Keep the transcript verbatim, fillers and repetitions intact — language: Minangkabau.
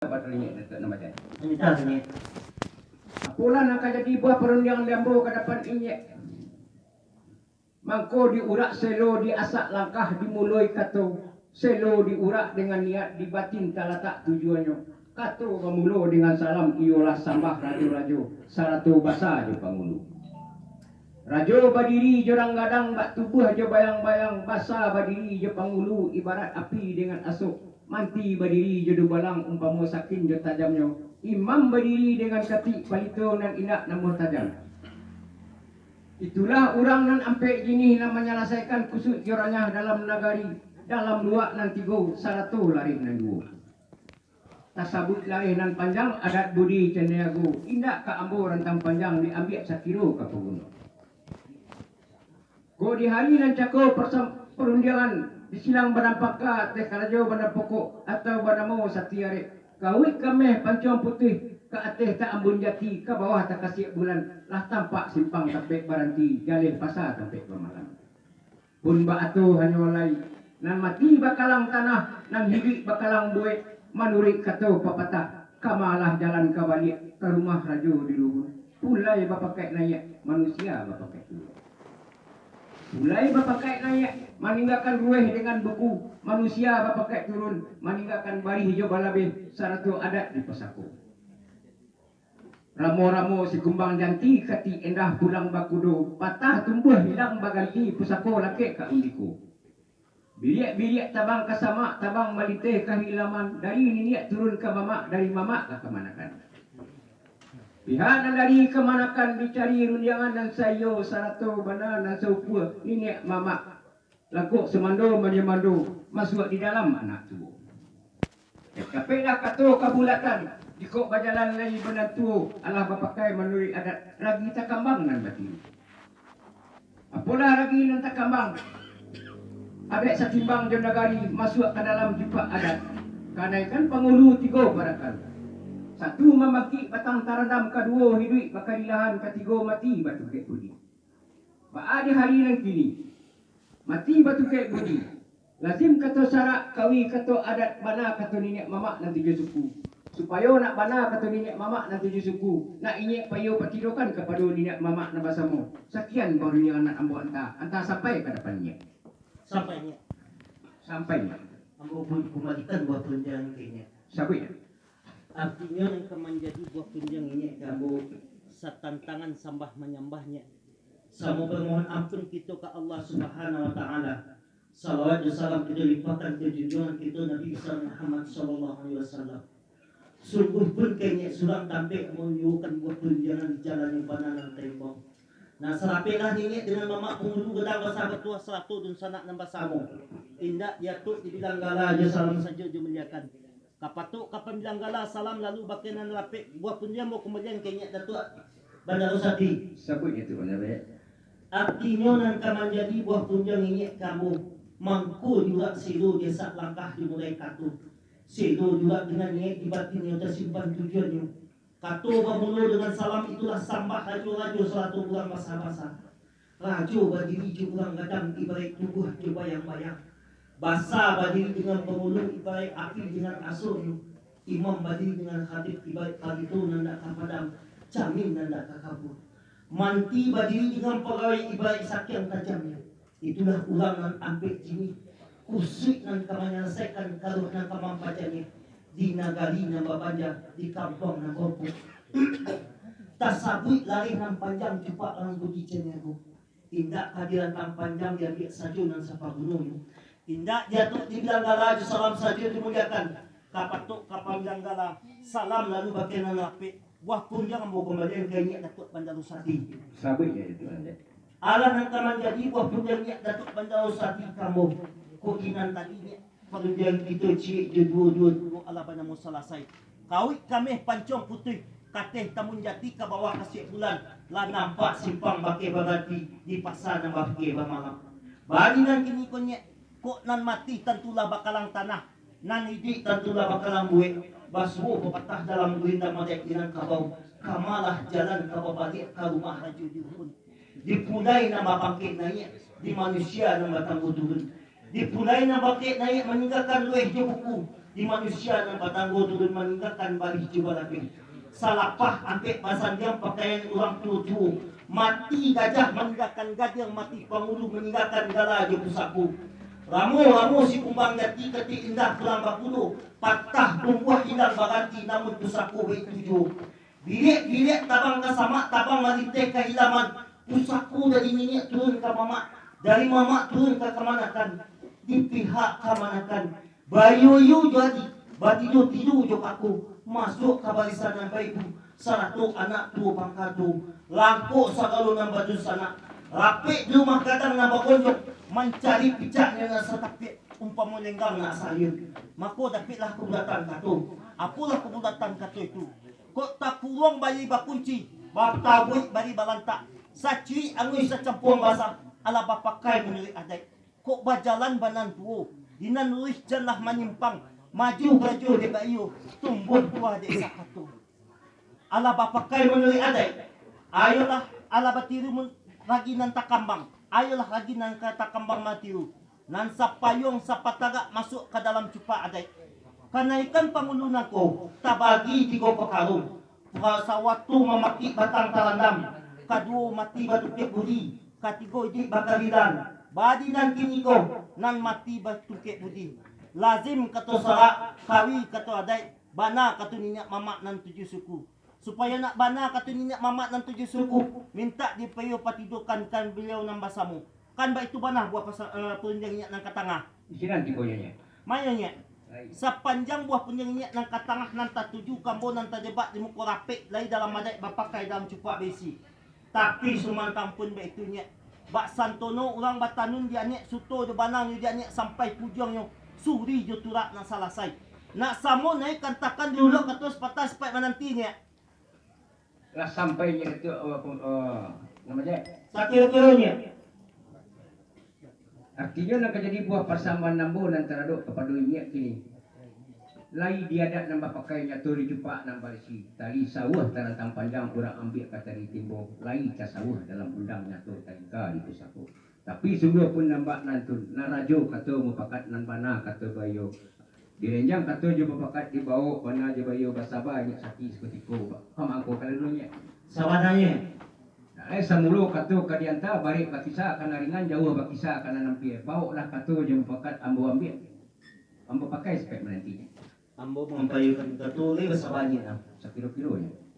Batua inyiak Datuak Nan Bajai. Minta inyiak. Apolah nan ka jadi buah parundiangan di ambo ka dapan inyiak. Mangko diurak selo, diasak langkah, dimuloi kato. Selo diurak dengan niat, di batin talatak tujuannyo. Kato bamulo dengan salam, iyolah sambah rajo-rajo, sarato basa jo pangulu. Rajo badiri jo ranggadang, bak tubuah jo bayang-bayang, basa badiri jo pangulu, ibarat api dengan asok, manti badiri jo dubalang, umpamo sakin jo tajamnyo, imam badiri dengan katik, palito nan indak namuah tajam. Itulah urang nan ampek jinih, nan manyalasaikan kusuik jo ranyah dalam nagari, dalam luak nan tigo, sarato lareh nan duo. Tasabuik lareh nan panjang, adat budi caniago, indak ka ambo rantang panjang, diambiak sakiro ka paguno. Kok di hari nan cako persam-, parundiangan, di silang banampaka, ateh karajo bana pokok, atau banamo sati arek, kawik kameh pancuang putuih, ka ateh taambun jati, ka bawah takasiak bulan, lah tampak simpang tampek baranti, jaleh pasa tampek bamalam. Pun baato hanyo lai, nan mati bakalang tanah, nan hiduik bakalang buek, manuruik kato papatah, kamalah jalan ka baliak, ka rumah rajo di luhua. Pulai bapakaik naiak, manusia bapakaik turun. Pulai bapakaik naiak, maninggakan rueh dengan buku, manusia bapakaik turun, maninggakan barih jo balabeh, sarato adat di pusako. Ramo-ramo si kumbang janti, katik endah pulang bakudo, patah tumbuah hilang baganti, pusako lakek ka undiko. Biliak-biliak tabang ka samak, tabang maliteh ka hilaman, dari niniak turun ka mamak, dari mamak ka kamanakan. Pihak nan dari kamanakan dicari rundiangan nan saiyo sarato bana nan saukua niniak mamak. Langkok sumando manyumando, masuak di dalam anak tuo. Dapeklah kato kabulatan, jikok bajalan lai banan tuo, alah bapakai manuruik adat, ragi takambang nan batiri. Apolah ragi nan takambang, abek satimbang jo nagari, masuak ka dalam jupak adat. Kanaikan pangulu tigo parakaru. Satu mambangkik batang tarandam, kaduo hiduik bakadilahan, katigo mati batungkek budi. Baa di hari nan kini, mati batungkek budi. Lazim kato sarak, kawi kato adat, bana kato niniak mamak nan tujuah suku. Supayo nak bana kato niniak mamak nan tujuah suku, nak inyiak payo patidokan kapado niniak mamak nan basamo. Sakian baru nan ambo anta, anta sampai ka dapan inyiak. Sampai inyiak. Sampai inyiak. Ambo pun kumbalikan buah pundiang ka inyiak. Sabuik inyiak. Artinyo nan ka manjadi buah pundiang inyiak ka ambo, satantangan sambah manyambah inyiak. Samo pamohon ampun kito ka Allah Subhanahu wa Ta'ala. Salawat jo salam kito limpahkan ka junjuangan kito Nabi Besar Muhammad sallallahu alaihi wasallam. Sungguah pun ka inyiak surang tampek manjauahkan buah pundiang di jalan yang bana nan taimbang. Nah, sarapeklah inyiak dengan mamak pangulu gadang basa batuah sarato dunsanak nan basamo. Indak diatok dibilang gala jo salam sajo jo muliakan. Kapatok ka pambilang gala salam lalu bakeh nan lapek, buah pundiang ambo kumbalian ka inyiak Datuak Bandaro Sati. Sabuik inyiak tu, Bandaro. Artinyo nan ka manjadi buah pundiang inyiak ka ambo, mangko diurak selo diasak langkah dimulai kato. Selo diurak dengan niaik di batinnyo tasimpan tujuannyo. Kato bamulo dengan salam itulah sambah rajo-rajo sarato urang basa-basa. Rajo badiri jo urang gadang ibaraik tubuah jo bayang-bayang. Basa badiri dengan pangulu ibaraik api dengan asonyo. Imam badiri dengan khatib ibaraik palito nan dak ka padam, camin nan dak ka kabua. Manti badiri dengan pagawai ibaraik sakiang tajamnyo. Itulah urang nan ampek jinih, kusuik nan ka manyalasaikan karuah nan ka mampajaniah di nagari nan babanja, di kampuang nan barumpun. Tasabuik lareh nan panjang, jupak nan budi caniago. Indak ka dirantang panjang, diambiak sajo nan sapagunonyo. Indak diatok dibilang gala, jo salam sajo dimuliakan. Kapatok ka pambilang gala, salam lalu bakeh nan lapek. Buah pundiang ambo kumbalian ka inyiak Datuak Bandaro Sati. Sabuik inyiak tu, Andek. Alah nan ka manjadi buah pundiang inyiak Datuak Bandaro Sati ka ambo. Kok di nan tadi inyiak parundiangan kito ciek jo duo-duo tu alah banamo salasai. Kawik kameh pancuang putuih, kateh tambun jati ka bawah kasiak bulan, lah nampak simpang bakeh baranti di pasa nan bakeh bamalam. Bari nan kini ko inyiak, kok nan mati tantulah bakalang tanah, nan iduik tantulah bakalang buek, basuo papatah dalam gurindang madaik inang kabau, kamalah jalan ka babaliak ka rumah rajo di rumpun. Dipulai nan bapangkek naiak, di manusia nan batanggo turun. Dipulai nan bapangkek naiak maninggakan lueh jo buku, Di manusia nan batanggo turun maninggakan balih jo balapeh. Salapah ampek basandiang pakaian urang tuo-tuo. Mati gajah maninggakan gadiang, mati pangulu maninggakan gala jo pusako. Ramo-ramo si kumbang jati, ketek indah pulang bakudo, patah tumbuah hilang baranti, namun pusako baitu juo. Biliak-biliak tabang ka samak, tabang malinteh ka hilaman, pusako dari niniak turun ka mamak, dari mamak turun ka kamanakan, di pihak kamanakan, bayo-yo jo adik, batidu-tidu jo kako, masuak ka barisan nan baibu, sarato anak tuo pangka tuo, langkok sagalo nan badunsanak, rapek di rumah gadang nan bagonjong, mancari picaknyo nan satapiak, umpamo lenggang nak saliun, mako dapeklah kabulatan kato. Apolah kabulatan kato itu? Kok takuruang bari bakunci, batabuik bari balantak, sacuik anguih sacampuang basah, alah bapakai manuruik adaik. Kok bajalan banan tuo, di nan luruih janlah manyimpang, maju barajo dek baiyo, tumbuah buah dek sakato. Alah bapakai manuruik adaik, ayolah, alah batiru mun-, ragi nan takambang, ayolah ragi nan ka takambang matiru. Nan sapayuang sapatagak masuak ka dalam cupak adaik. Kanaikan pangulu nangko tabagi tigo pakaro. Sawatu mamakik batang tarandam, kaduo mati batungkek budi, katigo iduik bakarilan. Badi nan kiniko, nan mati batungkek budi. Lazim kato sarak, kawi kato adaik, bana kato niniak mamak nan tujuah suku. Supayo nak bana kato niniak mamak nan tujuah suku, mintak dipaiyo patidokan kan baliau nan basamo. Kan baitu bana buah pasa-, eh, pundiang inyiak nan ka tangah. Di sinan tibo nyo, Nyiak. Mayo, Nyiak. Baik. Sapanjang buah pundiang inyiak nan ka tangah nan tatuju ka ambo nan tajebak di muko rapek, lai dalam adaik bapakai dalam cupak baisi. Tapi sumantang pun baitu, Nyiak. Bak santono urang batanun di aniak, suto jo banangnyo di aniak sampai pujuangnyo, suri jo turak nan salasai. Nak samo naiak kantakan di ulok kato sapatah sipaik mananti, Nyiak. Lah sampai inyiak tu, eh, pun, eh, namo je? Sakiro-kironyo. Artinyo nan ka jadi buah pasambahan ambo nan taradok kapado inyiak kini. Lai di adat nan bapakai nyato di cupak nan barisi, tali sauah tarantang panjang urang ambiak ka tali timbo, lai tasauah dalam undang nyato taingka di pusako. Tapi sungguah pun nan bak nan tu, nan rajo kato mupakat nan bana kato baiyo. Direnjang kato jo mupakat dibawok bana jo baiyo basaba inyiak saki sakutiko. Ka mangko ka lalu inyiak. Sabananyo. Nah, eh, samulo kato ka dianta barek bakisa ka nan ringan jauah bakisa ka nan ampia. Bawoklah kato jo mupakat ambo ambiak. Ambo pakai sipaik mananti. Ambo mampaiyokan kato lai basaba inyiak nah. Sakiro-kironyo.